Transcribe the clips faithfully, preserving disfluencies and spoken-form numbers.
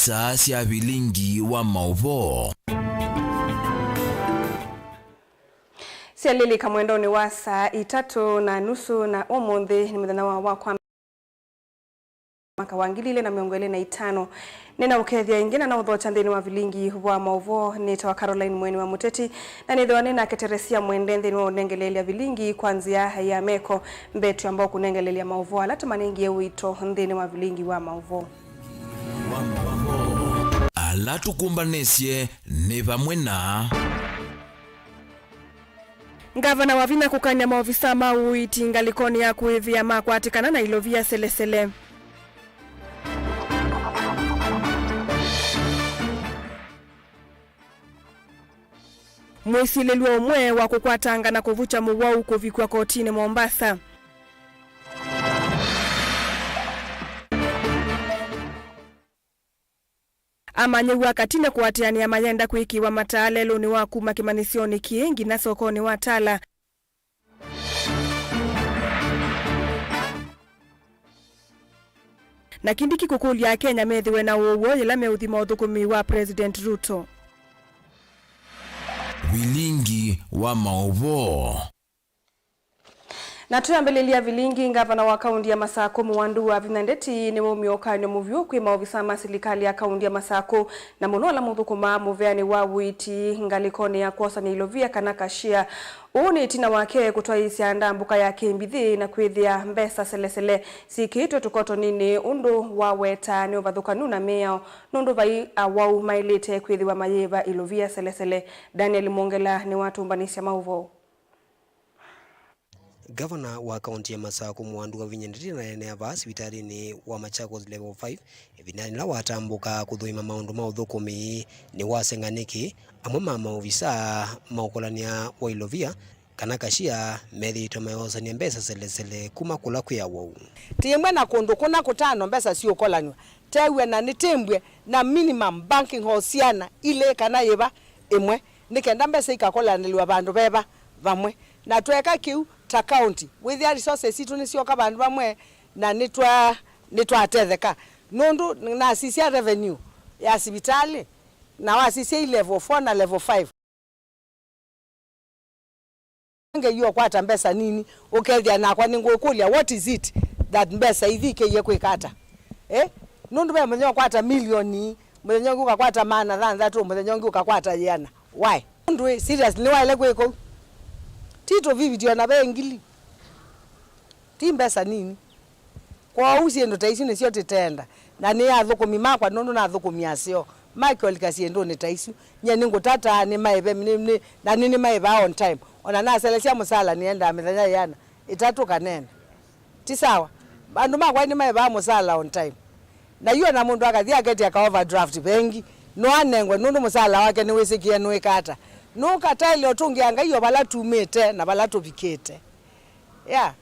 Star sya vilingi wa maũvoo. Syalilika mwendonĩ wa saa itatũ na nusu, na ũmũnthĩ nĩ mũthenya wa, wa kwa mwaka wa ngili ilĩ na mĩongo ĩlĩ na itano. Nĩnaũkethya ĩngĩ na naũthokya nthĩnĩ wa vilingi wa maũvoo. Nĩtawa Caroline Mweni wa Mũteti, na nĩthĩwa nĩnaketeresya mwende nthĩnĩ wa ũnengeleelya vilingi kwa nzĩa ya meko. Mbee twamba kũnengeleelya maũvoo ala tũmanengie ũito nthĩnĩ wa vilingi wa maũvoo. Ala tũkũmbanĩsye nĩ vamwe na. Ngavana wa vinya kũkany'a maovisa ma ũiiti ngalĩkonĩ ya kũĩthĩa makwatĩkana na ilovia selesele. Mwĩsilĩlw'a ũmwe wa kũkwatanga na kũvukya mũwau kũvikw'a kotinĩ Mombasa. Amanyĩw'a katine kũatĩanĩa mayenda kwĩkĩwa mataa lelũnĩ wa kuma kĩmanyĩsyonĩ kĩĩ nginya sokonĩ wa Tala. Na Kindiki kũkũlya Akenya methĩwe na ũw'o yĩla meũthima ũthũkũmi wa President Ruto. Vilingi wa maũvoo. Na twĩambĩlĩlya vilingi, ngavana wa kaunti ya Masakũ Mũwandu wa Vinya Ndeti nĩwaumya ũkany'o mũvyũ kwĩ maovisa ma silikalĩ ya kaunti ya Masakũ, na mũno ala mathũkũmaa mũveanĩ wa ũiiti ngalĩkonĩ ya kwosany'a ilovia kana cashier. Ũũ nĩ ĩtina wake kũtwaĩĩsya ndambũka ya kĩmbithĩ na kwĩthĩa mbesa selesele syĩkĩĩtwe tũkotoninĩ, ũndũ waweta nĩ ũvathũkanu na mĩao, nũndũ vai awau maĩlĩte kwĩthĩwa mayĩĩva ilovia selesele. Daniel Mwongela nĩwatũmbanĩsya maũvoo. Ngavana wa kaunti ya Masakũ Mũwandu wa Vinya Ndeti ananeenea vaa sivitalĩnĩ wa Machakos Level five ĩvindanĩ yĩla watambũka kũthũima maũndũ ma ũthũkũmi nĩwaseng'a nĩkĩ amwe ma maovisa ma ũkolany'a wa ilovia kana cashier methĩĩtwe mayosany'a mbesa selesele kuma kũla kwĩ awau. Tĩĩmwe na kũndũ kũna kũtano mbesa siũkolanywa, tew'e na nĩtĩmbw'e na minimum banking hall syana ilĩ kana yĩva ĩmwe, nĩ kenda mbesa ikakolanĩlw'a vandũ veva vamwe. Na tweeka kĩu ta county, wĩthĩa resources sitũ nĩsyoka vandũ vamwe, na nĩtwa-, nĩtwatetheka. Nũndũ nasisya revenue ya sivitalĩ, na wasisya i level four na level five. Ngeie ũkwata mbesa nini, ũkethĩa nakwa nĩngũkũlya, what is it that mbesa ithi ikĩie kwĩka ata? Eh? Nũndũ ve mũthenya ũkwata milioni, mũthenya ũngĩ ũkakwata maana thanthatũ, mũthenya ũngĩ ũkakwata yĩana. Why? Nũndũ ĩ, seriously, nĩwaĩle kwĩka ũu? Ti tũviviti ona ve ngili. Ti mbesa nini. Kwoou syĩndũ ta isu nĩsyo tĩtenda, na nĩ athũkũmi makwa nũndũ nathũkũmi aseo makeolika syĩndũnĩ ta isu. Nyie nĩngũtataa nĩmaĩve, nĩ, nĩ, na nĩ, nĩmaĩvaa on time. Ona naselesya mũsala nĩendaa mĩthenya yĩana, ĩtatũ kana ĩna. Ti sawa? Andũ makwa nĩmaĩvaa mũsala on time. Na yu ona mũndũ akathi aketya ka overdraft vengi, no anengwe nũndũ mũsala wake nĩwĩsĩkĩe nũĩka ata. Nũkataĩle ũtũngĩa Ngai o vala tumĩte na vala tũvikĩte. Yeah.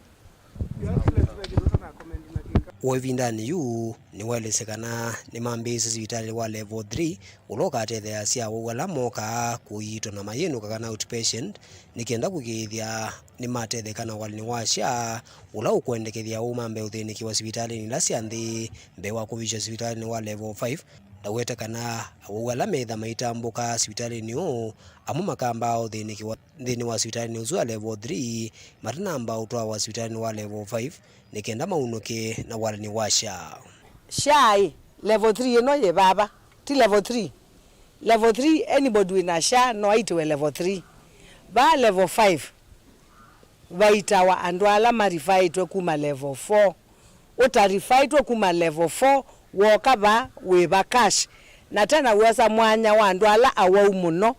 O ĩvindanĩ yu, nĩwaelesya kana nĩmambĩĩsye sivitalĩ wa level three, ũla ũkatetheeasya awau ala mokaa kũiitwa na mayĩnũka kana outpatient, nĩ kenda kũĩkĩĩthya nĩmatetheka na walĩnĩ wa SHA, ũla ũkwendekethya awau mambe ũthĩnĩkĩwa sivitalĩnĩ ila sya nthĩ mbee wa kũvikya sivitalĩnĩ wa level five. Ndaweta kana awau ala metha maitambũka sivitalĩnĩ ũũ, amwe makambaa ũthĩnĩkĩwa nthĩnĩ wa sivitalĩnĩ ũsu wa level three, matanamba ũtwawa sivitalĩnĩ wa level five, nĩ kenda maunũke na walĩnĩ wa SHA. SHA ĩ, level three ĩno yĩ vava, ti level three. Level three, anybody wĩna SHA no aitĩwe level three. Vaa level five, vaitawa andũ ala marifaĩtwe kuma level four. Ũtarifaĩtwe kuma level four, woka vaa wĩva cash. Na tena wĩosa mwanya wa andũ ala awau mũno,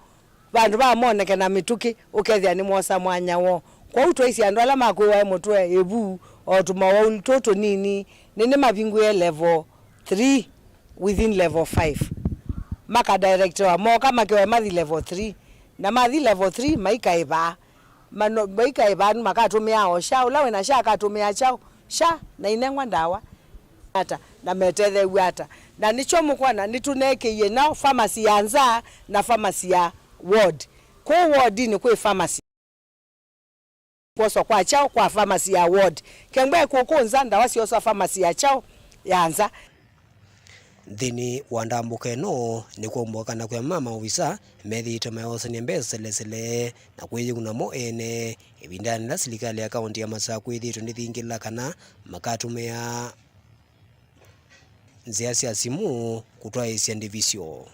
vandũ va moneke na mĩtũkĩ, ũkethĩa nĩmosa mwanya woo. Kwoou twaisye andũ ala makwĩwae mũtwe, ĩvu, o tũmawau tũũ tũnini, nĩnĩmavingũĩe level three within level five. Makadirectewa, moka makewe mathi level three. Na mathi level three, maikaĩvaa. Mano-, maikaĩvaa, makatũmĩaa o SHA, ũla wĩna SHA akatũmĩaa kyaũ? SHA, na inengwa ndawa ata, na metetheew'a ata? Na nĩkyo mũkwona nĩtũnekĩie nao pharmacy ya nza na pharmacy ya ward. Kũu wardinĩ kwĩ pharmacy. Kwoswa kwa kyaũ kwa pharmacy ya ward? Kengwe kũkũ nza ndawa syoswa pharmacy ya kyaũ? Ya nza. Nthĩnĩ wa ndambũka ĩno, nĩkwaumbuka kana kwĩ amwe ma maovisa methĩĩtwe mayosany'a mbesa selesele na kwĩyĩuna mo ene, ĩvindanĩ yĩla silikalĩ ya kaũntĩ ya Masakũ ĩthĩĩtwe ndĩthingĩla kana makatũmĩa nzĩa sya simũ kũtwaĩĩsya ndivisyo.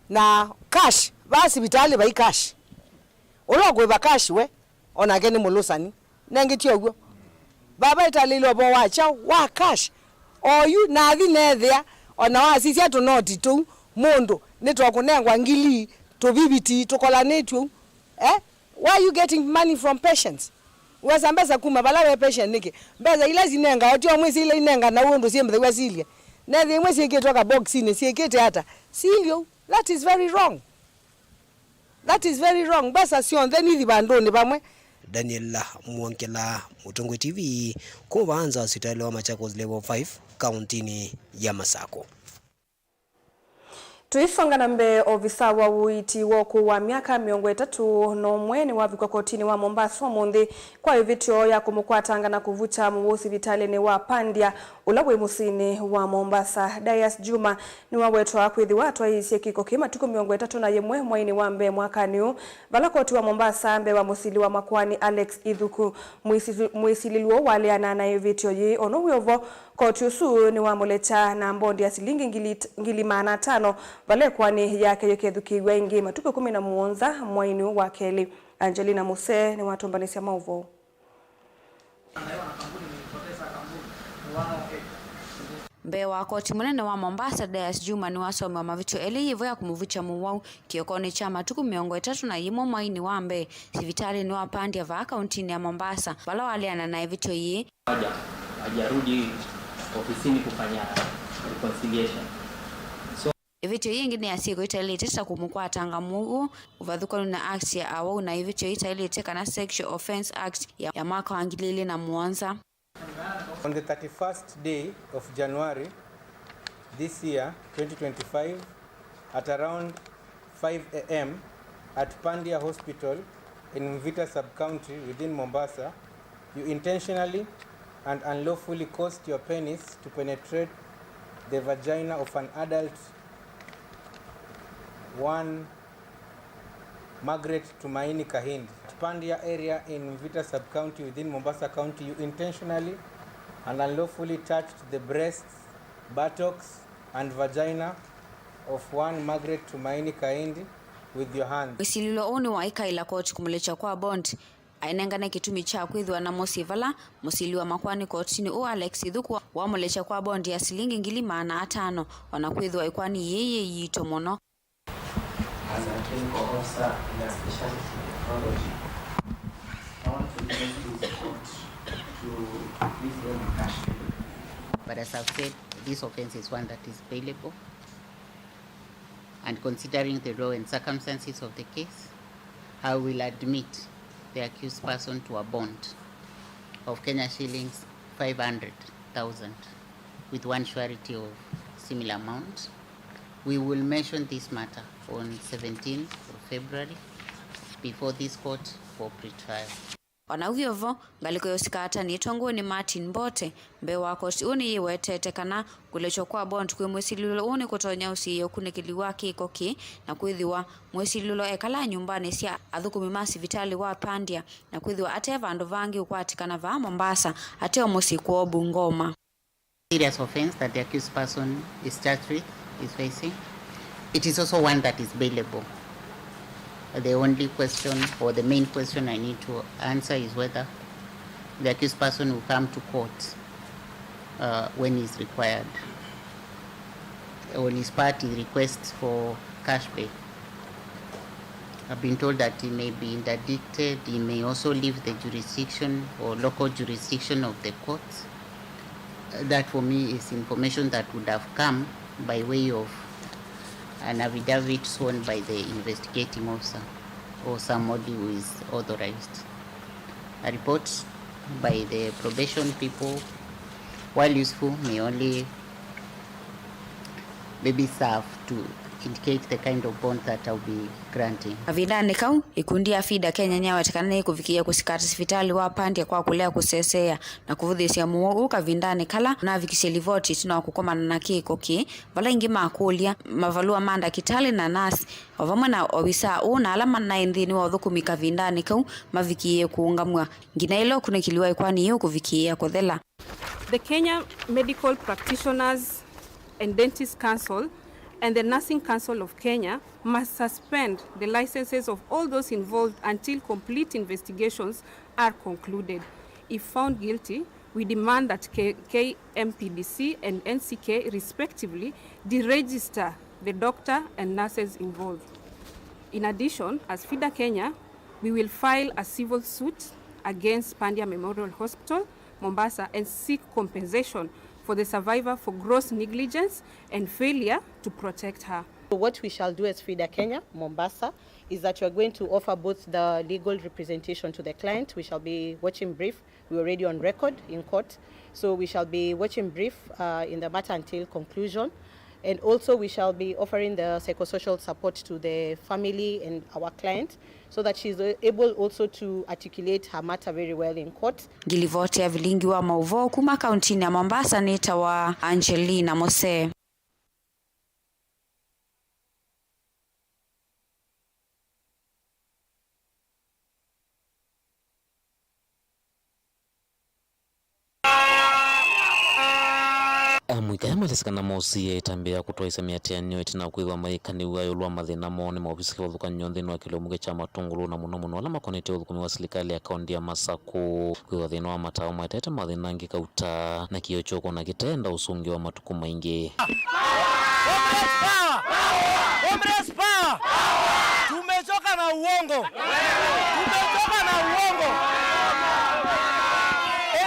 Na cash, vaa sivitalĩ vai cash. Ũla ũkũĩva cash we, o nake nĩ mũlũsani. Nengĩ ti ũw'o. Vava ĩtalĩile ũvoo wa kyaũ? Wa cash. Oyu nathi neethĩa, o na wasisya tũnoti tũu, mũndũ nĩtwakũnengwa ngili, tũviviti tũkolanĩtw'e ũu. Eh? Where are you getting money from patients? Wesa mbesa kuma vala we patient nĩkĩ? Mbesa ila sinengawa ti o mwĩsĩ ila inenganawa ũndũ syĩmbĩthĩw'a silye. Nethĩ imwe syĩkĩtwe kaboxinĩ, syĩkĩte ata? Silye ũu. That is very wrong. That is very wrong. Mbesa syonthe nithi vandũnĩ vamwe. Daniel Mwongela, Mũtongoi T V, kuma vaa nza wa sivitalĩ wa Machakos Level five, kaũntĩnĩ ya Masakũ. Tũisonga na mbee, ovisa wa ũiiti wa ũkũũ wa myaka mĩongo ĩtatũ na ũmwe nĩwavikwa kotinĩ wa Mombasa ũmũnthĩ kwa ĩvĩtyo ya kũmũkwatanga na kũvukya mũwau sivitalĩnĩ wa Pandya, ũla wĩ mũsyĩnĩ wa Mombasa. Dias Juma nĩwawetwa kwĩthĩwa atwaĩĩsye kĩko kĩ matukũ mĩongo ĩtatũ na yĩmwe mwainĩ wa mbee mwakanĩ ũũ, vala koti wa Mombasa mbee wa mũsili wa makoani Alex Ithuku. Mwĩsili-, mwĩsilĩlw'o waleana na ĩvĩtyo yĩĩ, ono wĩ o vo, koti ũsu nĩwamũlekya na mbondi ya silingi ngili, ngili maana atano, vala ĩkoani yake yĩkethukĩĩw'a ĩngĩ matukũ ĩkũmi na mũonza mwainĩ ũũ wa kelĩ. Angelina Muse nĩwatũmbanĩsya maũvoo. Mbee wa koti mũnene wa Mombasa, Dias Juma nĩwasomewa mavĩtyo elĩ yĩvo ya kũmũvukya mũwau kĩokonĩ kya matukũ mĩongo ĩtatũ na yĩmwe mwainĩ wa mbee sivitalĩnĩ wa Pandya vaa kaũntĩnĩ ya Mombasa, vala waleana na ĩvĩtyo yĩĩ. Haja-, hajarudi ofisini kufanya reconciliation. So, ĩvĩtyo yĩngĩ nĩ ya syĩko itaĩlĩte ta kũmũkwatanga mũwau ũvathũkanu na Act ya Awau na ĩvĩtyo itaĩlĩte kana Sexual Offence Act ya, ya mwaka wa ngili ilĩ na mũonza. On the thirty-first day of January this year, twenty twenty-five, at around five A M at Pandya Hospital in Mvita Sub-County within Mombasa, you intentionally and unlawfully caused your penis to penetrate the vagina of an adult, one Margaret Tumaini Kahindi, at Pandya area in Mvita Sub-County within Mombasa County. You intentionally and unlawfully touched the breasts, buttocks, and vagina of one Margaret Tumaini Kahindi with your hands. Mwĩsilĩlwa ũũ nĩwaĩkaĩla koti kũmũlekya kwa bond ainengane kĩtumi kya kwĩthĩwa na mũsyĩ vala mũsili wa makoani kotinĩ ũũ Alex Ithuku wamũlekya kwa bond ya silingi ngili maana atano, o na kwĩthĩwa ĩkoani yĩĩ yĩ yitũ mũno. As a clinical officer in a specialty technology, I want to request this court to please end the cash. But as I've said, this offense is one that is bailable. And considering the law and circumstances of the case, I will admit the accused person to a bond of Kenya shillings five hundred thousand with one surety of similar amount. We will mention this matter on seventeenth of February before this court for pretrial. O na ũu wĩ o vo, ngalĩko ya ũsika atanĩtwe ngũĩ nĩ Martin Mbote mbee wa koti ũũ nĩyĩwetete kana kũlekywa kwa bond kwĩ mwĩsilĩlwa ũũ nĩkũtonya ũsiĩĩa ũkunĩkĩli wa kĩko kĩĩ na kwĩthĩwa mwĩsilĩlwa ekalaa nyũmbanĩ sya athũkũmi ma sivitalĩ wa Pandya na kwĩthĩwa ate vandũ vangĩ ũkwatĩkana vaa Mombasa, ate o mũsyĩ kwoo Bungoma. Serious offense that the accused person is charged with, is facing. It is also one that is bailable. The only question or the main question I need to answer is whether the accused person will come to court, uh, when he is required, on his part, he requests for cash bail. I've been told that he may be interdicted, he may also leave the jurisdiction or local jurisdiction of the court. That for me is information that would have come by way of an affidavit sworn by the investigating officer or somebody who is authorized. A report by the probation people, while useful, may only maybe serve to Indicate the kind of bond that I'll be granting. Kavindanĩ kau, ĩkundi ya FIDA Kenya nĩyaweta kana nĩkũvikĩĩa kũsikata sivitalĩ wa Pandya kwa kũlea kũseseea na kũvũthĩĩsya mũuo ũũ kavindanĩ kala ũnavikisye livoti ĩtina wa kũkomana na kĩko kĩĩ, vala aingĩ makũlya mavalũa ma ndakĩtalĩ na nasi, o vamwe na ovisaa ũũ na ala manaĩ nthĩnĩ wa ũthũkũmi kavindanĩ kau mavikĩĩe kũũngamw'a nginya ĩla ũkunĩkĩli wa ĩkoani yĩu ũkũvikĩĩa kũthela. The Kenya Medical Practitioners and Dentists Council and the Nursing Council of Kenya must suspend the licenses of all those involved until complete investigations are concluded. If found guilty, we demand that K- KMPDC and NCK respectively deregister the doctor and nurses involved. In addition, as FIDA Kenya, we will file a civil suit against Pandya Memorial Hospital, Mombasa, and seek compensation for the survivor for gross negligence and failure to protect her. So what we shall do as FIDA Kenya, Mombasa, is that we are going to offer both the legal representation to the client. We shall be watching brief. We're already on record in court. So we shall be watching brief uh, in the matter until conclusion. And also we shall be offering the psychosocial support to the family and our client so that she's able also to articulate her matter very well in court. Ngilivoti ya vilingi wa mauvoo kuma kauntinĩ ya Mombasa nĩtawa Angelina Mose. Amũika aya maelesya kana moosie ĩtambya ya kũtwaĩsya mĩatĩanĩo ĩtina wa kwĩthĩwa mayĩkanĩw'a ĩũlũ wa mathĩna moo nĩ maovisa kĩvathũkany'o nthĩnĩ wa kĩlungu kya Matũngũlũ, na mũno mũno ala makonetye ũthũkũmi wa silikalĩ ya kaũntĩ ya Masakũ. Kwĩthĩwa thĩna wa matawa maetete mathĩna angĩ kauta na kĩoo ky'oko na kĩteenda ũsũngĩo wa matukũ maingĩ. Comrades, power! Comrades, power! Tumechoka na uongo. Tumechoka na uongo.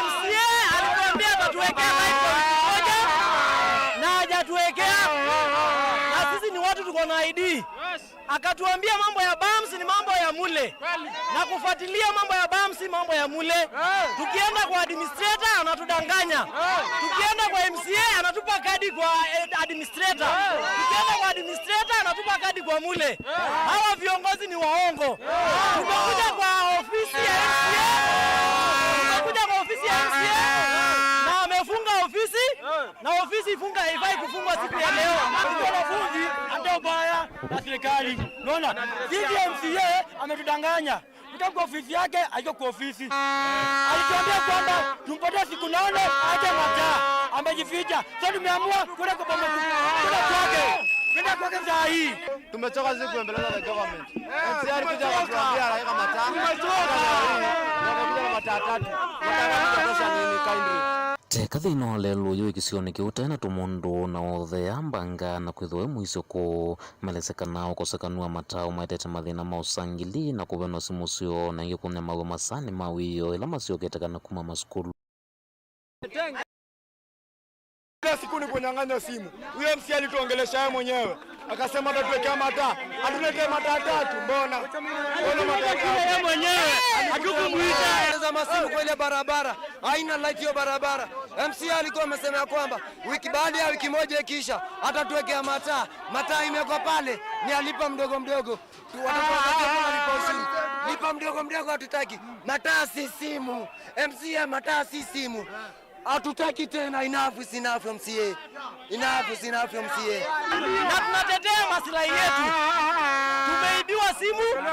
MCA alituambia atatuwekea light polisi moja na hajatuwekea. Na sisi ni watu tuko na ID. Akatuambia mambo ya bams ni mambo ya mule. Na kufuatilia mambo ya bams si mambo ya mule. Tukienda kwa administrator anatudanganya. Tukienda kwa MCA anatupa kadi kwa eh, administrator. Tukienda kwa administrator anatupa kadi kwa mule. Hawa viongozi ni waongo. Tumekuja kwa ofisi ya MCA. Tumekuja kwa ofisi ya MCA. Na amefunga ofisi. Na ofisi ifunga haifai kufungwa siku ya leo. Wanafunzi hata ubaya na serikali. Unaona? Sisi MCA ametudanganya. Kutoka kwa ofisi yake, aiko kwa ofisi. Alituambia kwamba tumpatie siku nane aje mataa. Amejificha. So tumeamua kule kwa boma kule kwake. Kwenda kwake saa hii. Tumechoka sisi kuembeleza the government. MCA alikuja akatuambia anaweka mataa. Tumechoka. Wamekuja na mataa tatu. Mataa tatu itatosha nini kindly? Teka thĩna wa lelũ ũyũ kĩsionĩ kĩu tena tũmũndũ na ũthea mbanga na kwĩthĩwa wĩ mũisyo kũũ. Maelesya kana ũkosekanu wa matawa maetete mathĩna ma ũsangili na kũvenwa simũ syoo na ĩngĩ kũnyamaaw'a masaanĩ ma wĩoo ĩla masyokete kana kuma masukulu. Kila siku ni kunyang'anywa simu. Huyo MCA alituongelesha yeye mwenyewe. Akasema atatuwekea mataa. Atuletee mataa tatu, mbona? Mbona mataa tatu? Yeye mwenyewe. Hatukumuita. Za masimu kwa ile barabara. Haina light hiyo barabara. MCA alikuwa amesema ya kwamba wiki, baada ya wiki moja ikiisha, atatuwekea mataa. Mataa imewekwa pale, ni alipa mdogo mdogo. Tu- watoto wa kazi hakuna lipa ushuru. Lipa mdogo mdogo hatutaki. Mataa si simu. MCA, mataa si simu. Hatutaki tena, enough is enough MCA. Enough is enough MCA. Na tunatetea maslahi yetu. Tumeibiwa simu.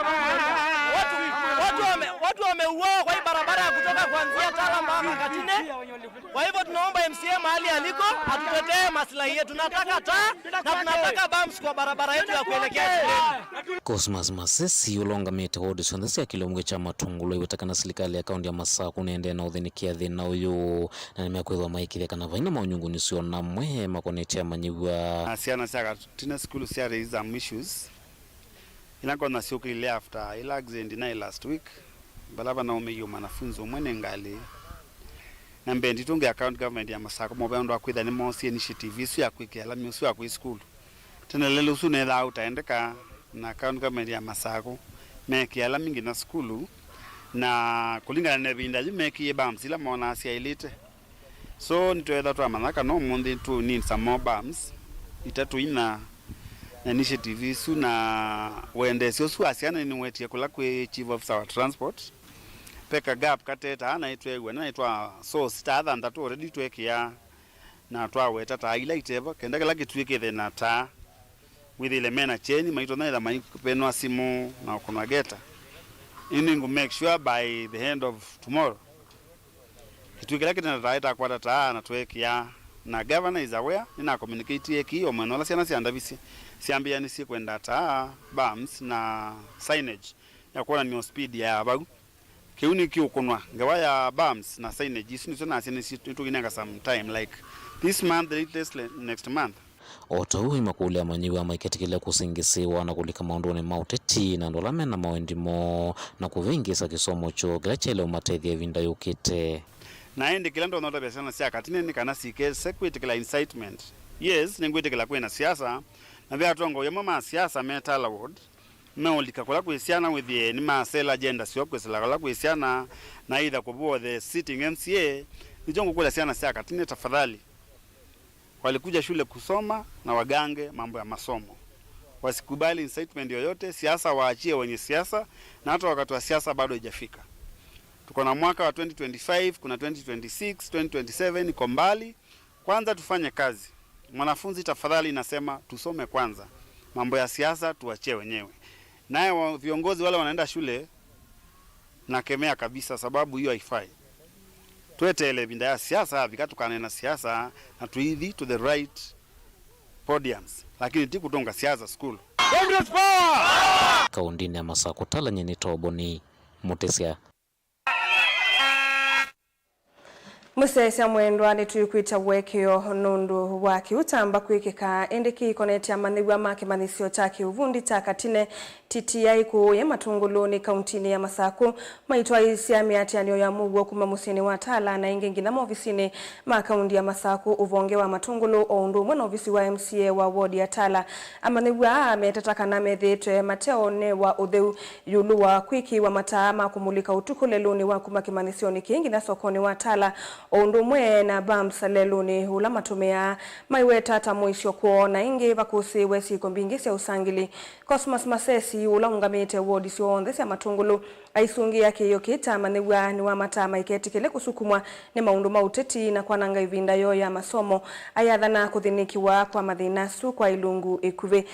Watu, watu wame, watu wameuawa kwa hii barabara ya kutoka kuanzia Tala mpaka Katine. Kwa hivyo tunaomba MCA mahali aliko atutetee maslahi yetu. Tunataka taa na tunataka bumps kwa barabara yetu ya kuelekea shuleni. Cosmas Masesi ũla ũngamĩte wodi syonthe sya kĩlungu kya Matũngũlũ aiweta kana silikalĩ ya kaũntĩ ya Masakũ nĩendee na ũthĩnĩkĩa thĩna ũyũ, na nĩmekwĩthwa maĩkĩĩthya kana vaina maũnyungunyĩsyo namwe makonetye amanyĩw'a. Na syana sya Katine sukulu sya raise some issues. Ila ngona syũkĩlile after ila accident naĩ last week, vala vanaũmĩie mwanafunzi ũmwe nĩ ngalĩ. Na mbee nditũngĩa county government ya Masakũ mũvea ũndũ wa kwĩthĩa nĩmoosie initiative ĩsu ya kwĩkĩa lami ũsu wa kwĩ sukulu. Tene lelũ ũsu neethaa ũtaendeka, na county government ya Masakũ meekĩa lami nginya sukulu, na kũlingana na ĩvinda yu mekĩie bumps ila moonaa syaĩlĩte. So nĩtweetha twamanya kana ũmũnthĩ tũ need some more bumps, itatũ ina, Na initiative isu na wendeesyo ũsu wa syana nĩwetie kũla kwĩ Chief Officer wa Transport. Peka gap katetaa na itwew'a na itwa source ta thanthatũ already twekĩa na twaweta taa ila itevo, kenda kĩla kĩtuĩ kĩthe na taa. Wĩthĩle mena kyeni, maitonya ĩtha maipenwa simũ na ũkũnwa geta. Ĩndĩ nĩngũ make sure by the end of tomorrow, kĩtuĩ kĩla kĩtena taa ĩtakwata taa na tweekĩa, na governor is aware, nĩna communicate eki o mwena ũla syana syandavisye, syambĩanĩsye kwenda taa, bumps, na signage ya kwonany'a speed ya vau. Kĩu nĩkĩũkũnwa ngewa ya bumps na signage isu nĩsyo nasya nĩtũinenga some time, like this month, latest le- next month. O ta ũu, imakũlya amanyĩw'a maiketĩkĩle kũsingĩsĩwa na kũlika maũndũnĩ ma ũteti na andũ ala mena mawendi moo na kũvĩngĩĩsa kĩsomo kyoo kĩla kyaĩle ũmatethya ĩvinda yũkĩte. Na ĩndĩ kĩla ndonya ũtavya syana sya katine nĩ kana sikese kwĩtĩkĩla incitement. Yes, nĩngwĩtĩkĩla kwĩna siasa, na ve atongoi amwe ma siasa me Tala Ward, meũlika kũla kwĩ syana wĩthĩe nĩmasela agenda syoo kwĩsĩla kũla kwĩ syana, na either kũvũa the sitting M C A. Nĩkyo ngũkũlya syana sya katine, tafadhali, walikuja shule kusoma na wagange mambo ya masomo. Wasikubali incitement yoyote, siasa waachie wenye siasa, na hata wakati wa siasa bado haijafika. Tuko na mwaka wa twenty twenty-five, kuna twenty twenty-six, twenty twenty-seven iko mbali. Kwanza tufanye kazi. Mwanafunzi, tafadhali nasema tusome kwanza. Mambo ya siasa tuachie wenyewe. Naye wa- viongozi wale wanaenda shule, nakemea kabisa, sababu hiyo haifai. Tweteele ĩvinda ya siasa yavika tũkaneena siasa na tũithi to the right podiums, lakini ti kũtũnga siasa sukulu. Kaũndĩnĩ ya Masakũ, Tala, nyie nĩ Toboni Mũtĩsya. Mũsyaĩĩsya mwendwa, nĩtwĩkwĩtya ũekeo nũndũ wa kĩu kyamba kwĩkĩka, ĩndĩ kĩikonetye amanyĩw'a ma kĩmanyĩsyo kya kĩũvundi kya katine T T I kũũye Matũngũlũnĩ kauntinĩ ya Masakũ maitwaĩĩsya mĩatĩanĩo ya mũuo kuma mũsyĩnĩ wa Tala na ĩngĩ nginya maovisinĩ ma kaunti ya Masakũ, ũvonge wa Matũngũlũ, o ũndũ ũmwe na ovisi wa M C A wa ward ya Tala. Amanyĩw'a aa metata kana methĩĩtwe mateonewa ũtheu ĩũlũ wa kwĩkĩĩwa mataa ma kũmulĩka ũtukũ lelũnĩ wa kuma kĩmanyĩsyonĩ kĩĩ nginya sokonĩ wa Tala, o ũndũ ũmwe na bumps lelũnĩ ũla matũmĩaa, maiweta ta mũisyo kwoo. Na ĩngĩ, vakũsĩĩwe syĩko mbingĩ sya ũsangĩli. Cosmas Masesi, ũla ũngamĩte wodi syonthe sya Matũngũlũ, aisũngĩa kĩĩo kĩĩ kya amanyĩw'a nĩ wa mataa maiketĩkĩle kũsukumwa nĩ maũndũ ma ũteti na kwananga ĩvinda yoo ya masomo, ayathana kũthĩnĩkĩwa kwa mathĩna asu kwa ilungu ĩkuvĩ.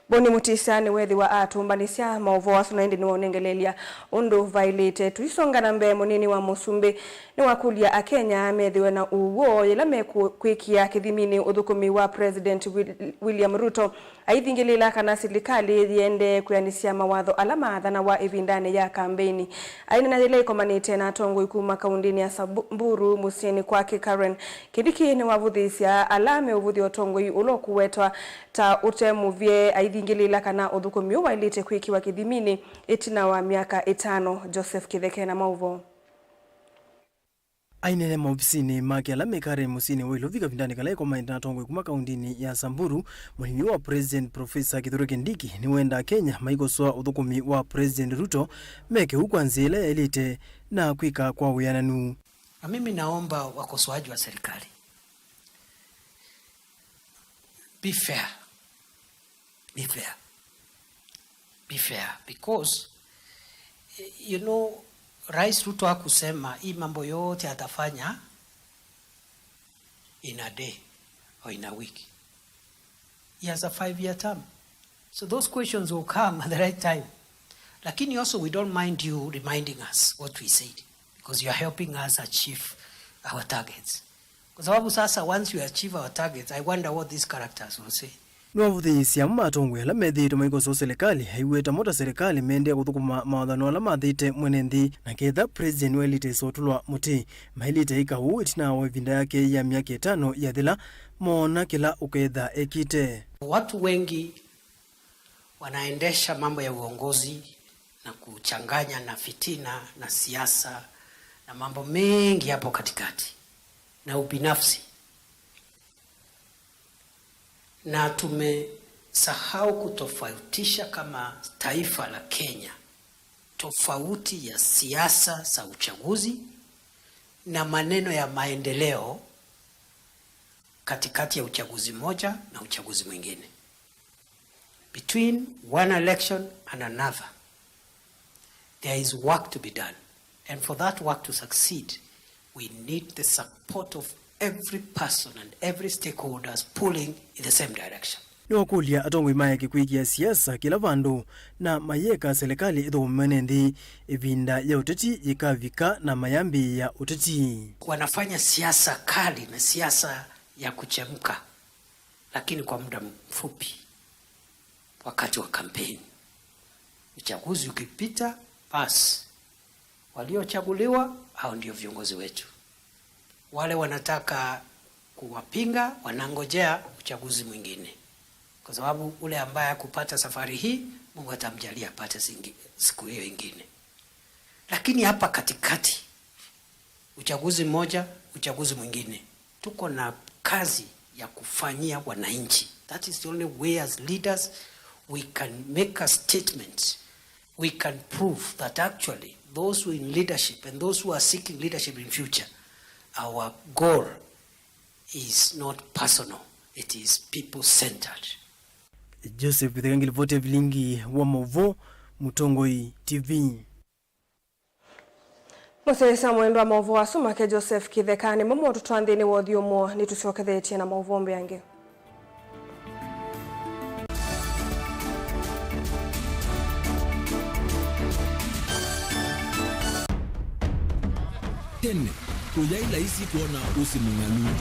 Boni Mũtĩsya nĩweethĩwa atũmbanĩsya maũvoo asu na ĩndĩ nĩwaũnengeleelya ũndũ vaĩlĩte. Tũisonga na mbee, mũnini wa mũsumbĩ nĩwakũlya Akenya methĩwe na ũw'o yĩla mekwĩkĩa kĩthiminĩ ũthũkũmi wa President Wil- William Ruto, aithingĩlĩĩla kana silikalĩ yĩendee kwĩanĩsya mawatho ala maathanawa ĩvindanĩ ya kambeini. Aineena yĩla ĩkomanĩte na atongoi kuma kaundĩnĩ ya Samburu mũsyĩnĩ kwake Karen Kindiki, nĩwavũthĩĩsya ala meũvũthya ũtongoi ũla ũkũwetwa ta ũte mũvye, aithingĩlĩĩla kana ũthũkũmi ũũ waĩlĩte kwĩkĩwa kĩthiminĩ ĩtina wa myaka ĩtano. Joseph Kĩtheke na maũvoo. Aineena maovisinĩ make ala me Karen mũsyĩnĩ wa Ilovi kavindanĩ kala ĩkomanĩte na atongoi kuma kaundĩnĩ ya Samburu, mũnini wa President Professor Kithure Kindiki nĩwendaa Kenya maikosoa ũthũkũmi wa President Ruto meke ũu kwa nzĩa ĩla yaĩlĩte na kwĩka kwa wĩananu. Na mimi naomba wakosoaji wa serikali, be fair. Be fair. Be fair, because, eh, you know, Rais Ruto hakusema hii mambo yote atafanya in a day or in a week. He has a five-year term. So those questions will come at the right time. Lakini also, we don't mind you reminding us what we said, because you are helping us achieve our targets. Kwa sababu sasa, once we achieve our targets, I wonder what these characters will say. Nĩwavũthĩĩsye amwe ma atongoi ala methĩĩtwe maikosoa silikalĩ, aiweta mo ta silikalĩ mendee kũthũkũma mawathano ala mathĩte mwene nthĩ, na ketha President waĩlĩte ĩsotũlwa mũtĩ. Maĩlĩte ĩka ũu ĩtina wa ĩvinda yake ya myaka ĩtano yathela, moona kĩla ũketha ekĩte. Watu wengi wanaendesha mambo ya uongozi na kuchanganya na fitina na siasa na mambo mengi hapo katikati na ubinafsi. Na tumesahau kutofautisha kama taifa la Kenya tofauti ya siasa za uchaguzi na maneno ya maendeleo katikati ya uchaguzi moja na uchaguzi mwingine. Between one election and another, there is work to be done. And for that work to succeed, we need the support of every person and every stakeholders pulling in the same direction. Nĩwakũlya atongoi maeke kwĩkĩa siasa kĩla vandũ na mayĩka selekalĩ ĩthũkũme nĩ nthĩ ĩvinda ya ũteti yĩkavika na mayambĩĩa ũteti. Wanafanya siasa kali na siasa ya kuchemka, lakini kwa muda mfupi wakati wa kampeni. Uchaguzi ukipita, basi, waliochaguliwa, hao ndio viongozi wetu. Wale wanataka kuwapinga, wanangojea uchaguzi mwingine. Kwa sababu ule ambaye hakupata safari hii, Mungu atamjalia apate zingi-, siku hiyo ingine. Lakini hapa katikati, uchaguzi mmoja, uchaguzi mwingine, tuko na kazi ya kufanyia wananchi. That is the only way as leaders we can make a statement. We can prove that actually those who in leadership and those who are seeking leadership in future, our goal is not personal, it is people-centered. Joseph Theka ngilivoti ya vilingi wa maũvoo, Mũtongoi T V. Mũsyaĩĩsya mwendwa, maũvoo asu make Joseph Kĩtheka nĩmo motũtwaa nthĩnĩ wa ũthyũmũo. Nĩtũsyokethetye na maũvoo mbeange. Tene, kũyaĩ laisi kwona ũsĩ mũng'alu.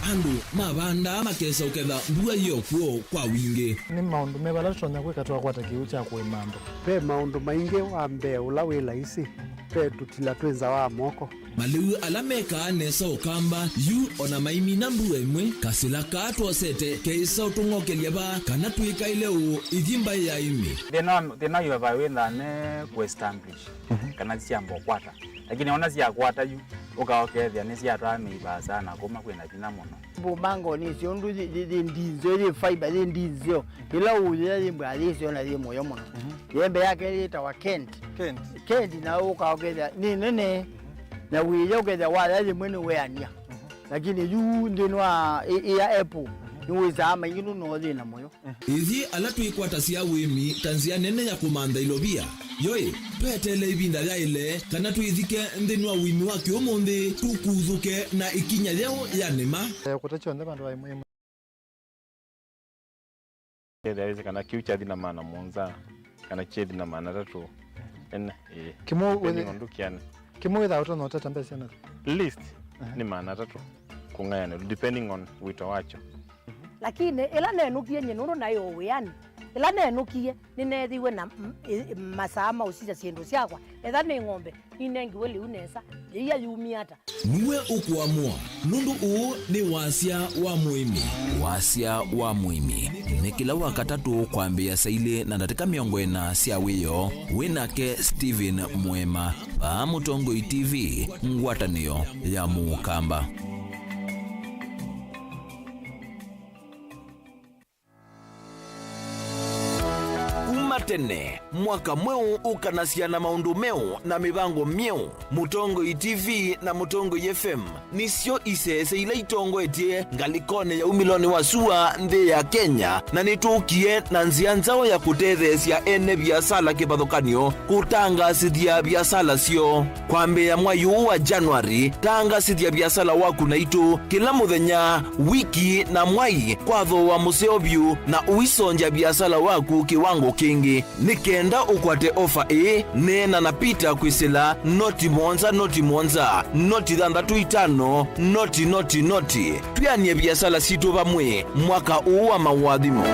Andũ mavandaa makesa ũketha mbua yĩ o kw'o kwa wingĩ. Nĩ maũndũ meva ala tũtonya kwĩka twakwata kĩw'ũ kya kũĩma andũ? Ve maũndũ maingĩ. Wa mbee ũla wĩ laisi, ve tũtila twĩ nza wa moko. Malĩu ala mekaa nesa ũkamba yu o na maimina mbua ĩmwe, kasĩla kaa twosete keĩsa ũtũng'okelya vaa kana twĩkaĩle ũũ ithi mbaĩ ya ĩmĩ. Thĩna wa, thĩna wa ivavai wĩthaa ne kũ-establish, mhm, kana syamba ũkwata. Lakini ona syakwata yu, ũka ũkethĩa nĩsyatwaa mĩivaa sana kuma kwĩna vinya mũno. Mbumbango nĩ syũndũ yĩ, yĩ, yĩ ndinzeo, yĩ fiber, yĩ ndinzeo. Ĩla ũyĩa yĩ mbwa yĩ syona yĩ mũyo mũno. Mhm. Yembe yake yĩtawa Kent. Kent. Kent na ũka ũkethĩa nĩ nene. Mhm. Na wĩya ũkethĩa waya yĩmwe nĩ weania. Mhm. Lakini yu nthĩnĩ wa ĩ, ĩ ya apple, mhm, nĩ wĩsaa maingĩ nũno thĩna mũyo. Ithyĩ ala twĩkwatasya ũĩmi ta nzĩa nene ya kũmantha ilovia, yoĩ, tweteele ĩvinda yaĩle kana twĩthike nthĩnĩ wa ũĩmi wa kĩũmũnthĩ, tũkuthũke na ĩkinya yeũ ya nĩma. Eh, kũta kyonthe vandũ va ĩmwe ĩmwe. Ethĩa wĩsĩ kana kĩu kyathi na maana mũonza, kana kyethi na maana atatũ. Ene, ĩĩ. Kĩmwe depending wĩthĩ-, on ndũkĩane. Kĩmwe wĩthaa ũtonya ũtata mbesa na? Least, aha, nĩ maana atatũ kũng'ayanĩlwa, depending on wĩto wakyo. Lakini ĩla nenũkie nyie, nũndũ naĩ o wĩanĩ, ĩla nenũkie, nĩneethĩiwe na m-, ĩ-, masaa ma ũsisya syĩndũ syakwa. Etha nĩ ng'ombe, ninengiwe lĩu nesa, yĩia yumie ata? Nue ũkũamũa, nũndũ ũũ nĩ wasya wa mũĩmi. Wasya wa mũĩmi nĩ kĩla Wakatatũ kwambĩĩa saa ilĩ na ndatĩka mĩongo ĩna sya wĩoo. Wĩ nake Stephen Mũema, vaa Mũtongoi T V, ngwatanĩo ya Mũkamba. Kuma tene, mwaka mweũ ũkanasya na maũndũ meũ na mĩvango myeũ. Mũtongoi T V na Mũtongoi F M nĩsyo isese ila itongoetye ngalĩkonĩ ya umĩlonĩ wa sua nthĩ ya Kenya, na nĩtũkie na nzĩa nzaũ ya kũtetheesya ene viasala kĩvathũkany'o kũtangaasĩthya viasala syoo. Kwambĩĩa mwai ũũ wa January, tangaasĩthya viasala waku naitũ kĩla mũthenya, wiki, na mwai kwa thooa mũseo vyũ, na ũisongya viasala waku kĩwango kĩngĩ. Nĩ kenda ũkwate ofa ĩĩ, neena na Peter kwĩsĩla noti mũonza, noti mũonza, noti thanthatũ itano, noti, noti, noti. Twĩanĩe viasala sitũ vamwe mwaka ũũ wa maũathimo.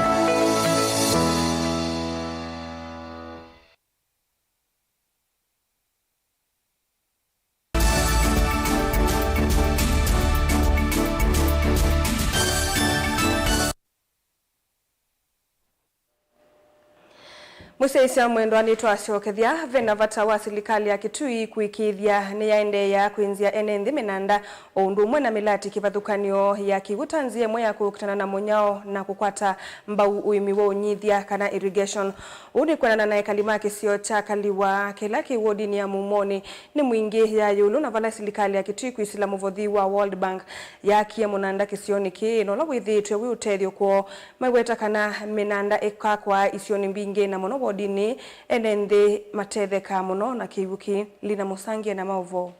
Mũsyaĩĩsya mwendwa, nĩtwasyokethya, ve na vata wa silikalĩ ya Kitui kũĩkĩĩthya nĩyaendeea kwĩnzĩa ene nthĩ mĩnanda o ũndũ ũmwe na mĩlati kĩvathũkany'o ya kĩw'ũ ta nzĩa ĩmwe ya kũkitana na mũnyao na kũkwata mbau ũĩmi wa ũnyithya kana irrigation. Ũu nĩ kwĩanana na ekali ma kĩsio kya Kaliwa kĩla kĩ wodinĩ ya Mumonĩ. Nĩ Mwingĩ ya ĩũlũ na vala silikalĩ ya Kitui kwĩsĩla mũvothi wa World Bank yaakie mũnanda kĩsionĩ kĩĩ, na ũla wĩthĩĩtwe wĩ ũtethyo kwoo. Maiweta kana mĩnanda ĩkakwa isionĩ mbingĩ, na mũno wodinĩ, ene nthĩ matethekaa mũno na kĩw'ũ kĩĩ. Lina Mũsangie na maũvoo.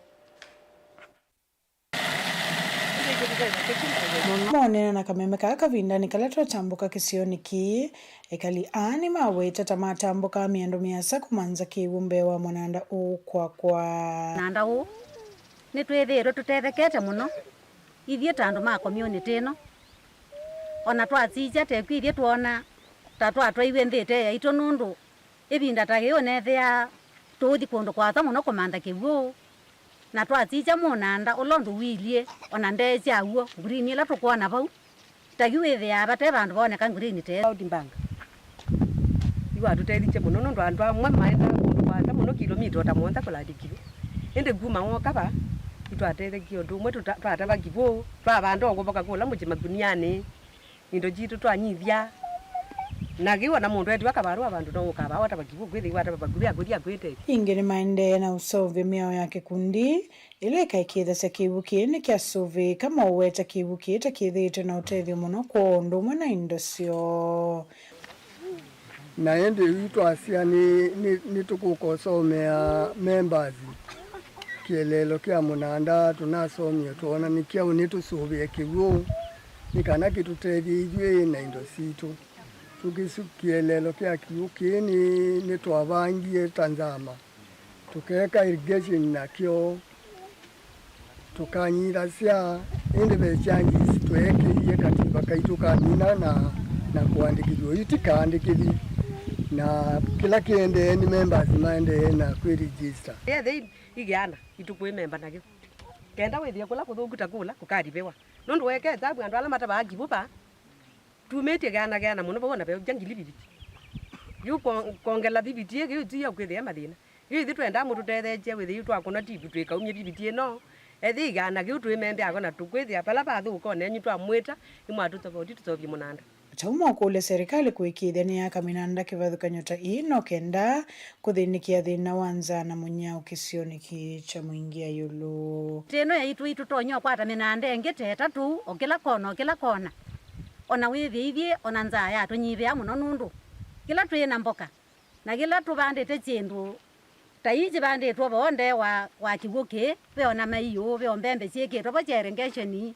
Moneena na kameme kaa kavindanĩ kala twatambũka kĩsionĩ kĩĩ, ekali aa nĩmaweta ta matambũkaa mĩando mĩasa kũmantha kĩw'ũ mbee wa mũnanda ũũ kwakwa. Mũnanda ũũ nĩtwĩthĩĩtwe tũtethekete mũno ithyĩ ta andũ ma community ĩno. O na twasikya tekw'o ithyĩ twoona ta twatwaiwe nthĩ ĩte yaitũ, nũndũ ĩvinda ta yĩĩ ũnethĩaa tũũthi kũndũ kũasa mũno kũmantha kĩw'ũ, na twasikya mũnanda ũla ũndũ ũilyĩ, o na ndee sya w'o, green ĩla tũkwona vau, ta yu wĩthĩaa vate vandũ vooneka green ta ĩsu. World Bank yu watũtethisye mũno, nũndũ andũ amwe maendaa kũndũ kũasa mũno, kilomita o ta mũonza kũlandi kĩw'ũ. Ĩndĩ kuma wooka va, nĩtwatethekie ũndũ ũmwe, tũta-, twatava kĩw'ũ, twavanda o kũvoka kũla mũsyĩ makunianĩ, indo sitũ twanyithya. Na kĩu o na mũndũ etiwa kavarũa vandũ no ũkavaa watava kĩw'ũ, kwĩthĩwa atava vakuvĩ akũthi akwĩtethya. Ĩngĩ nĩmaendee na ũseũvya mĩao ya kĩkundi ĩla ĩkaĩkĩĩthasya kĩw'ũ kĩĩ nĩkyasũvĩĩka, maweta kĩw'ũ kĩĩ ta kĩthĩĩtwe na ũtethyo mũno kwoo ũndũ ũmwe na indo syoo. Na ĩndĩ yu twasya nĩ, nĩ, nĩtũkũkosomea members kĩeleelo kya mũnanda tũnasomie, twoona nĩ kyaũ nĩtũsũvĩe kĩw'ũ nĩ kana kĩtũtethye ithyĩ na indo sitũ. Tũkĩsu kĩeleelo kya kĩw'ũ kĩĩ nĩ, nĩtwavangie ta nzama, tũkeeka irrigation nakyo, tũkanyithasya, ĩndĩ ve changes tweekĩie kativa kaitũ kamina na, na kũandĩkĩthw'a. Yu ti kaandĩkĩthi, na kĩla kĩendee nĩ members maendee na kwĩ register. Yethe i-, igeana itũkũĩ memba nakyo. Kenda wĩthĩe kũla kũthũku ta kũla kũkaliviwa. Nũndũ weeka ĩsavu andũ ala matavaa kĩw'ũ va, tumĩtye geana geana mũno vau ona veũkya ngili viviti. Yu kwon-, kwongela viviti ĩngĩ yu ti ya kwĩthĩa mathĩna. Yu ithyĩ twendaa mũtũtetheesye wĩthĩe yu twakũna tivu twĩkaumye viviti ĩno. Ethĩ igeana kĩu twĩmembea ko na tũkwĩthĩa vala vathũka onenyu twamwĩta, nĩmwatũtavauti tũseũvye mũnanda. Atau mokũlya serikali kũĩkĩĩthya nĩyaka mĩnanda kĩvathũkany'o ta ĩĩ no kenda kũthĩnĩkĩa thĩna wa nzaa na mũnyao kĩsionĩ kĩĩ kya Mwingĩ ya ĩũlũ. Tĩ ĩno yaitũ itũtonya ũkwata mĩnanda ĩngĩ ta ĩtatũ o kĩla kona, o kĩla kona. O na wĩthĩa ithyĩ, o na nzaa yatũnyivĩa mũno nũndũ kĩla twĩ na mboka, na kĩla tũvandĩte syĩndũ ta ii kĩvandĩtwe vo nde wa, wa kĩw'ũ kĩĩ, ve o na maiũ, ve o mbembe syĩkĩtwe vo sya irrigation.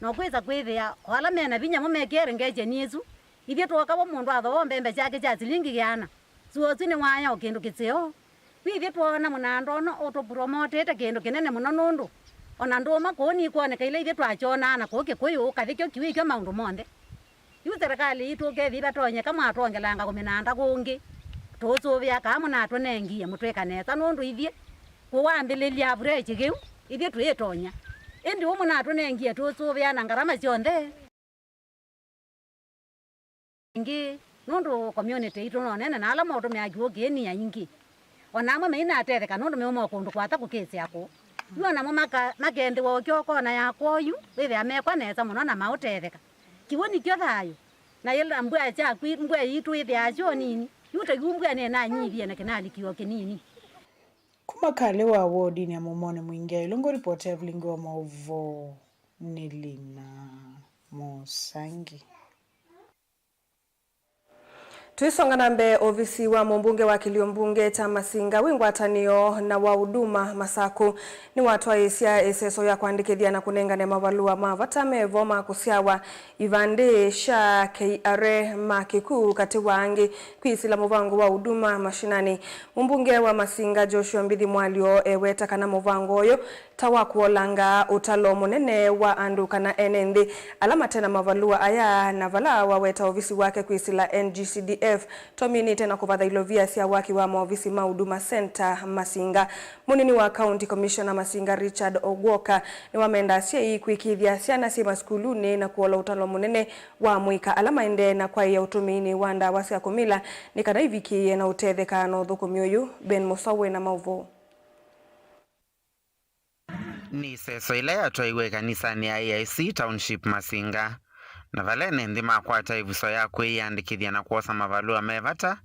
Na ũkwĩsa kwĩthĩa o ala me na vinya mo mekĩa irrigation ĩsu, ithyĩ twoka vo mũndũ athoa o mbembe syake sya silingi ĩana, sua ũsu nĩwaya o kĩndũ kĩseo. Yu ithyĩ twoona mũnanda ũno ũtũpromotete kĩndũ kĩnene mũno nũndũ o na ndũũma kũu nikwoneka ila ithyĩ twakyonaa na kũu Kĩkũyũ, kathĩ kyo kiw'ũ kyo maũndũ monthe. Yu serikali yitũ ũkethĩwa vatonyeka mwatwongelanga kũmĩnanda kũngĩ, tũũsũvĩa kaa mũnatũnengie mũtwĩka nesa nũndũ ithyĩ kũwambĩlĩlya average kĩu ithyĩ twĩĩtonya. Ĩndĩ ũũ mũnatũnengie tũũsũvĩa na ngarama syonthe. Ĩngĩ, nũndũ community itũ no nene na ala maũtũmĩaa kĩw'ũ kĩĩ nĩ aingĩ. O na amwe mainatetheka nũndũ meuma o kũndũ kũasa kũkĩsĩa kũũ. Yu o namo maka-, makendĩwa ũkyo kona ya kwoyu, wĩthĩa mekwa nesa mũno na maũtetheka. Kĩw'ũ nĩkyo thayũ. Na yĩla mbua syakwĩ-, mbua yitũ ĩthĩaa syo nini. Yu ta yu mbua nĩnanyivie na kĩnalikiwa kĩnini. Kuma kalĩ wa wodinĩ ya Mũmonĩ Mwingĩ ya ĩũlũ, ngũripoti ya vilingi wa maũvoo nĩ Lina Mũsangi. Tũisonga na mbee, ovisi wa mũmbunge wa kĩlio mbunge kya Masinga wĩ ngwatanĩo na wa Huduma Masakũ nĩwatwaĩĩsya ĩseso ya kũandĩkĩthya na kũnengane mavalũa ma vata me vo ma kũsyawa, ivandĩ sya K R A ma kĩkw'ũ, katĩ wa angĩ, kwĩsĩla mũvango wa Huduma Mashinani. Mũmbunge wa Masinga Joshua Mbithi Mwalyo eweta kana mũvango ũyũ ta wa kũolanga ũtalo mũnene wa andũ kana ene nthĩ ala mate na mavalũa aya, na vala waweta ovisi wake kwĩsĩla N G C D A F, twaminĩte na kũvatha ilovia sya waki wa maovisi ma Huduma Center Masinga. Mũnini wa County Commissioner Masinga, Richard Ogwoka, nĩwamenda asyai kwĩkĩĩthya syana syĩ masukulunĩ na kũola ũtalo mũnene wa mũika ala maendee na kwaĩa ũtũmĩinĩ wa ndawa sya kũmila nĩ kana ivikĩĩe na ũtetheka na ũthũkũmi ũyũ. Ben Mũsau wĩ na maũvoo. Nĩ ĩseso ĩla yatwaiwe ĩkanisanĩ ya A I C Township Masinga, na vala ene nthĩ makwata ĩvuso ya kwĩyĩandĩkĩthya na kwosa mavalũa me vata,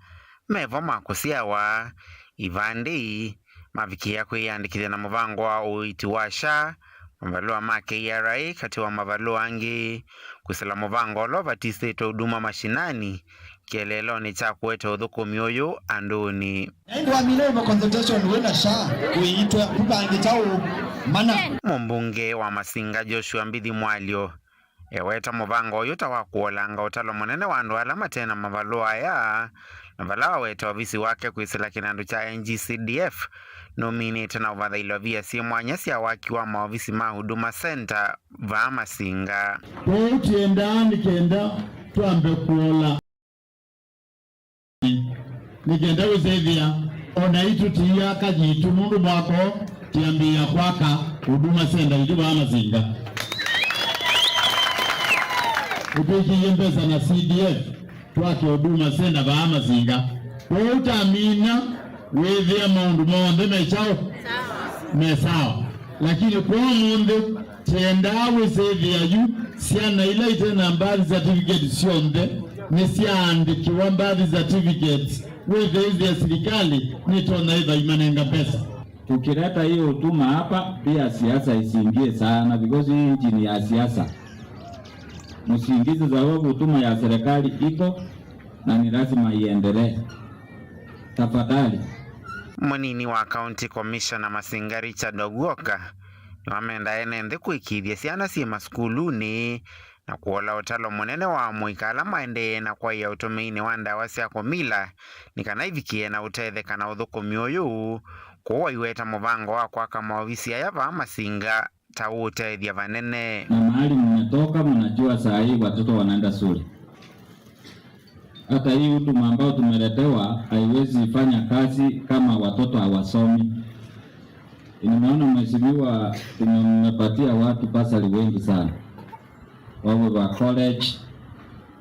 me vo ma kũsyawa, ivandĩ, mavikĩĩa kwĩyĩandĩkĩthya na mũvango wa ũiiti wa SHA, mavalũa ma K R A, katĩ wa mavalũa angĩ, kwĩsĩla mũvango ũla ũvatisĩtwe Huduma Mashinani, kĩeleelonĩ kya kũete ũthũkũmi ũyũ andũnĩ. Na ĩndĩ wamina ĩvo consultation wĩ na SHA ũiitwe, vivangĩ kyaũ mana? Mũmbunge wa Masinga Joshua Mbithi Mwalyo eweta mũvango ũyũ ta wa kũolanga ũtalo mũnene wa andũ ala mate na mavalũa aya, na vala waweta ovisi wake kwĩsĩla kĩnandũ kya N G C D F, nũminĩte na ũvatha ilovia syĩ mwanya sya waki wa maovisi ma Huduma Center vaa Masinga. Kwoou tyendaa nĩ kenda twambe kũola. Nĩ kenda wĩsĩthĩa, o naitũ tũtiia aka yitũ, nũndũ mwaka ũũ twambĩĩa kwaka Huduma Center itũ vaa Masinga. Nĩtwĩkĩie mbesa na C D F twake Huduma Center vaa Masinga. Kwoou twamina, wĩthĩa maũndũ monthe me kyaũ? Me sawa. Lakini kwa ũmũnthĩ, tyendaa wĩsĩthĩa yu syana ila ite na birth certificate syonthe nĩsyaandĩkĩwa birth certificates, wĩthĩĩthya silikalĩ nĩtonya ĩva imanenga mbesa. Tukileta hiyo huduma hapa, pia siasa isiingie sana, because hii nchi ni ya siasa. Msiingize sababu huduma ya serikali iko na ni lazima iendelee. Tafadhali. Mũnini wa County Commissioner Masinga Richard Ogwoka nĩwamenda ene nthĩ kũĩkĩĩthya syana syĩ masukulunĩ na kũola ũtalo mũnene wa amũika ala maendee na kwaĩa ũtũmĩinĩ wa ndawa sya kũmila nĩ kana ivikĩe na ũtetheka na ũthũkũmi ũyũ, kwoou aiweta mũvango wa kwaka maovisi aya vaa Masinga ta ũũtethya vanene. Na mahali mmetoka, mnajua saa hii watoto wanaenda shule. Hata hii huduma ambayo tumeletewa haiwezi fanya kazi kama watoto hawasomi. Nimeona mheshimiwa, tumepatia watu basari wengi sana, wawe wa college,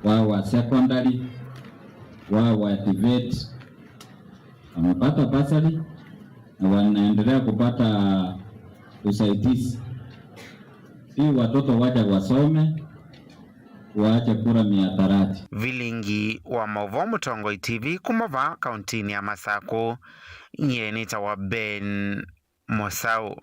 wawe wa secondary, wawe wa TVET, wamepata basari na wanaendelea kupata usaidizi. Hii watoto waja wasome, waache kura mihadarati. Vilingi wa maũvoo Mũtongoi T V kuma vaa kauntinĩ ya Masakũ, nyie nĩtawa Ben Mũsaũ.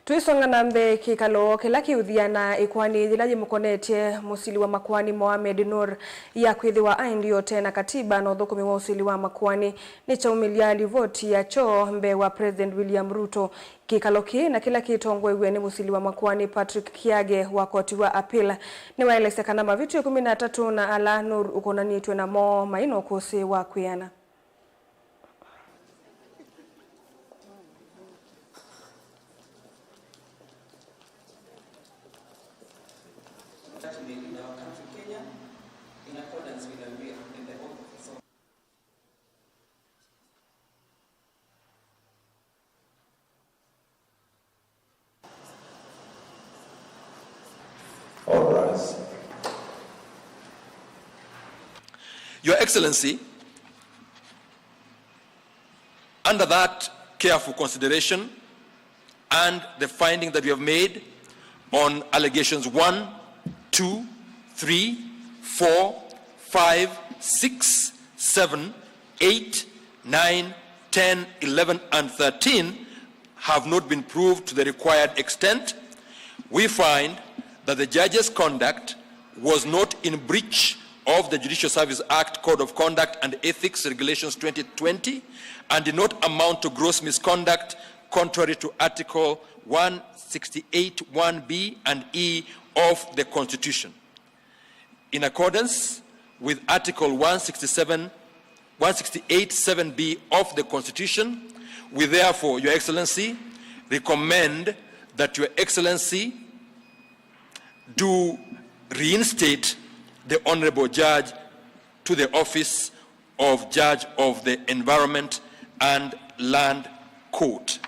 Twĩsonga na mbee, kĩkalo kĩla kĩũthiana ĩkoani yĩla yĩmũkonetye mũsili wa makoani Mohamed Nur ya kwĩthĩwa aendie ũte na katiba na ũthũkũmi wa ũsili wa makoani nĩkyaumĩlya livoti yakyo mbee wa President William Ruto. Kĩkalo kĩĩ na kĩla kĩtongoew'e nĩ mũsili wa makoani Patrick Kiage wa koti wa appeal nĩwaelesya kana mavĩtyo ĩkũmi na atatũ na ala Nur ũkonanĩtw'e namo mai na ũkũsĩ wa kwĩana. All rise. Your Excellency, under that careful consideration and the finding that we have made on allegations one, two, three, four, five, six, seven, eight, nine, ten, eleven, and thirteen, have not been proved to the required extent, we find that the judge's conduct was not in breach of the Judicial Service Act Code of Conduct and Ethics Regulations twenty twenty and did not amount to gross misconduct contrary to Article one sixty-eight one B and E of the Constitution. In accordance with Article one sixty-seven, one sixty-eight seven B of the Constitution, we therefore, Your Excellency, recommend that Your Excellency do reinstate the Honorable Judge to the office of Judge of the Environment and Land Court.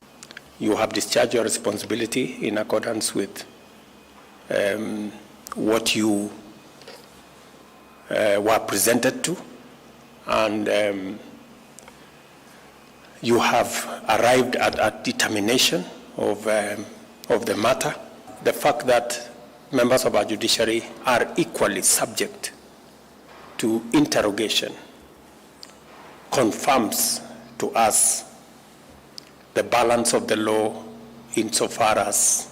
You have discharged your responsibility in accordance with, um, what you, uh, were presented to, and, um, you have arrived at a determination of, um, of the matter. The fact that members of our judiciary are equally subject to interrogation confirms to us the balance of the law insofar as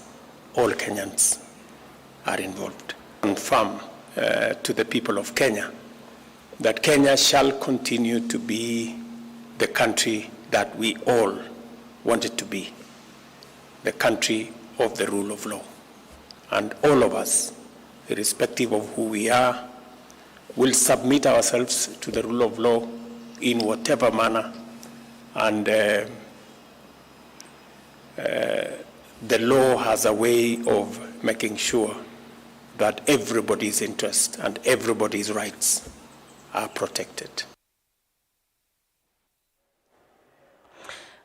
all Kenyans are involved. Confirm, uh, to the people of Kenya that Kenya shall continue to be the country that we all want it to be, the country of the rule of law. And all of us, irrespective of who we are, will submit ourselves to the rule of law in whatever manner, and, uh, uh, the law has a way of making sure that everybody's interests and everybody's rights are protected.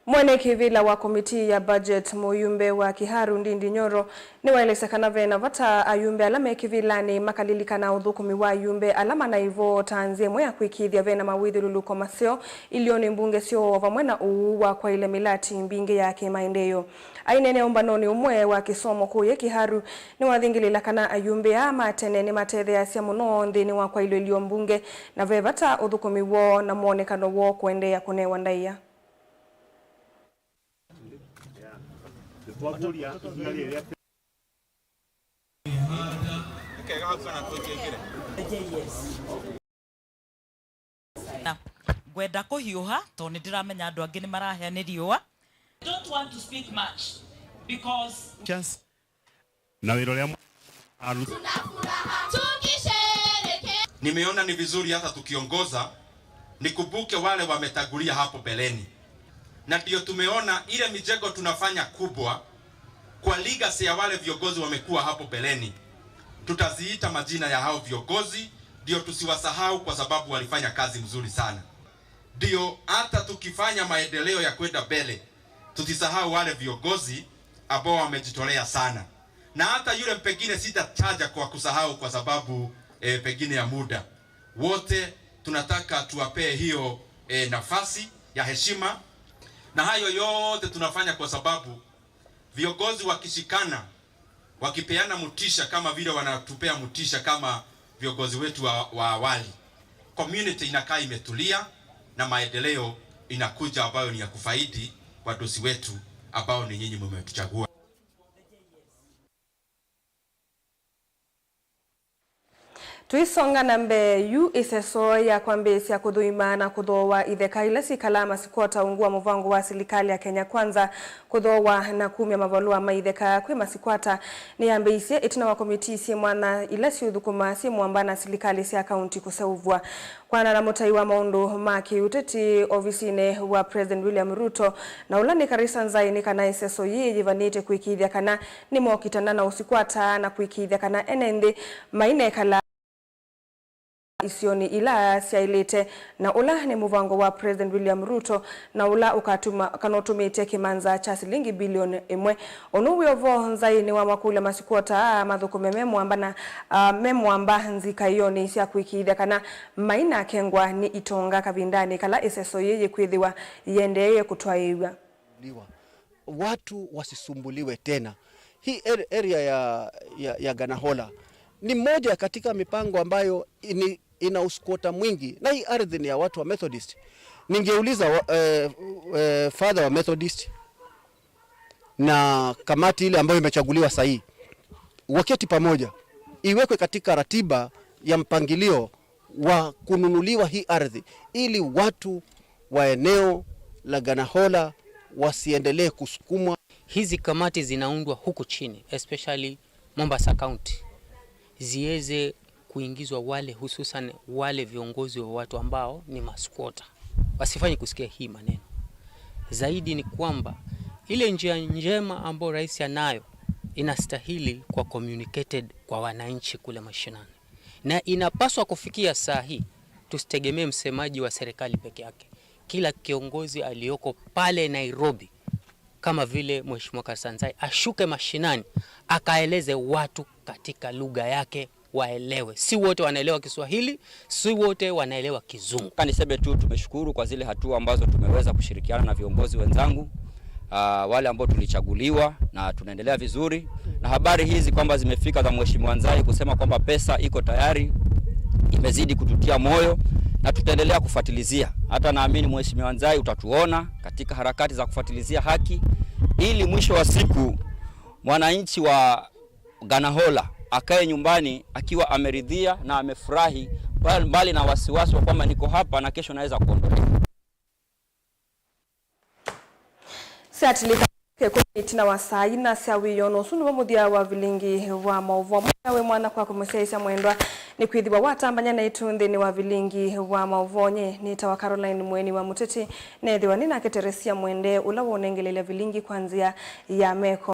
Mwene kĩvĩla wa komitii ya budget, mũyumbe wa Kiharu Ndindi Nyoro, nĩwaelesya kana ve na vata ayumbe ala me kĩvĩlanĩ makalilikana ũthũkũmi wa ayumbe ala manaĩ vo ta nzĩa ĩmwe ya kwĩkĩĩthya ve na mawĩthyũlũlũko maseo ilionĩ mbunge syoo, vamwe na ũuu wa kwaĩlya mĩlati mbingĩ ya kĩmaendeeo. Aineenea ũmbanonĩ ũmwe wa kĩsomo kũũya Kiharu, nĩwathingĩlĩĩla kana ayumbe aa ma tene nĩmatetheeasya mũno nthĩnĩ wa kwaĩlw'a ilio mbunge, na ve vata ũthũkũmi woo na mwonekano woo kũendeea kũnewa ndaĩa. Na ngwenda kũhiũha, tondũ nĩndĩramenya andũ angĩ nĩmarahĩa nĩ riũa. I don't want to speak much because Chance. Na wĩlolea mwa-, alu- Nimeona ni vizuri hata tukiongoza, nikumbuke wale wametangulia hapo mbeleni. Na ndio tumeona ile mijengo tunafanya kubwa kwa legacy ya wale viongozi wamekuwa hapo mbeleni. Tutaziita majina ya hao viongozi, ndio tusiwasahau kwa sababu walifanya kazi mzuri sana. Ndio hata tukifanya maendeleo ya kwenda mbele, tusisahau wale viongozi ambao wamejitolea sana. Na hata yule pengine sitataja kwa kusahau kwa sababu, eh, pengine ya muda. Wote tunataka tuwapee hiyo, eh, nafasi ya heshima. Na hayo yote tunafanya kwa sababu viongozi wakishikana, wakipeana motisha kama vile wanatupea motisha kama viongozi wetu wa, wa awali, community inakaa imetulia na maendeleo inakuja ambayo ni ya kufaidi wadosi wetu ambao ni nyinyi mmetuchagua. Tũisonga na mbee, yu ĩseso ya kwambĩĩsya kũthũima na kũthooa itheka ila syĩkalaa masikwota ungu wa mũvango wa silikalĩ ya Kenya Kwanza kũthooa na kumya mavalũa ma itheka kwĩ masikwata nĩyambĩĩisye ĩtina wa komitii syĩ mwanya ila syĩũthũkũma syĩ mũamba na silikalĩ sya kaunti kũseũvw'a. Kwana na mũtai wa maũndũ ma kĩũteti ovisinĩ wa President William Ruto, na ũla nĩ Karisa Nzai, nĩ kana ĩseso yĩĩ yĩvanĩte kũĩkĩĩthya kana nĩmokitana na ũsikwata na kũĩkĩĩthya kana ene nthĩ mainekala isionĩ ila syaĩlĩte, na ũla nĩ mũvango wa President William Ruto, na ũla ũkatuma, kana ũtũmĩte kĩmanza kya silingi bilioni ĩmwe. Ũnũ wĩ o vo, Nzai nĩwamakũlya masikwota aa mathũkũme me mũamba na, ah, me mũamba nzikaĩonĩ sya kũĩkĩĩthya kana mainakengwa nĩ itonga kavindanĩ kala ĩseso yĩĩ yĩkwĩthĩwa yĩendeeye kũtwaĩĩw'a. Watu wasisumbuliwe tena. Hii ar-, area ya, ya, ya Ganahola ni moja katika mipango ambayo ini-, ina uskwota mwingi, na hii ardhi ni ya watu wa Methodist. Ningeuliza wa-, eh, eh, father wa Methodist na kamati ile ambayo imechaguliwa sahii, waketi pamoja, iwekwe katika ratiba ya mpangilio wa kununuliwa hii ardhi ili watu wa eneo la Ganahola wasiendelee kusukumwa. Hizi kamati zinaundwa huku chini, especially Mombasa County, ziweze kuingizwa wale, hususan wale viongozi wa watu ambao ni masquatter. Wasifanye kusikia hii maneno. Zaidi ni kwamba ile njia njema ambayo rais anayo inastahili kwa communicated kwa wananchi kule mashinani. Na inapaswa kufikia saa hii, Tusitegemee msemaji wa serikali peke yake. Kila kiongozi aliyoko pale Nairobi, kama vile Mheshimiwa Karsanzai, ashuke mashinani, akaeleze watu katika lugha yake waelewe. Si wote wanaelewa Kiswahili, si wote wanaelewa Kizungu. Nataka niseme tu tumeshukuru kwa zile hatua ambazo tumeweza kushirikiana na viongozi wenzangu, ah, wale ambao tulichaguliwa, na tunaendelea vizuri. Na habari hizi kwamba zimefika za Mheshimiwa Nzai kusema kwamba pesa iko tayari, imezidi kututia moyo, na tutaendelea kufuatilizia. Hata naamini Mheshimiwa Nzai utatuona katika harakati za kufuatilizia haki, ili mwisho wa siku mwananchi wa Ganahola akae nyumbani akiwa ameridhia na amefurahi, mbali na wasiwasi wa kwamba niko hapa na kesho naweza kuondolewa. Syatilika kĩkũmi ĩtina wa saa ina sya wĩoo, na ũsu nĩw'o mũthya wa vilingi wa maũvoo. Mwenda wĩ mwana kwaku mũsyaĩĩsya mwendwa, nĩkwĩthĩwa watambany'a naitũ nthĩnĩ wa vilingi wa maũvoo. Nyie nĩtawa Caroline Mweni wa Mũteti, neethĩwa nĩ nake Teresia Mwende, ũla wonengeleelya vilingi kwa nzĩa ya meko.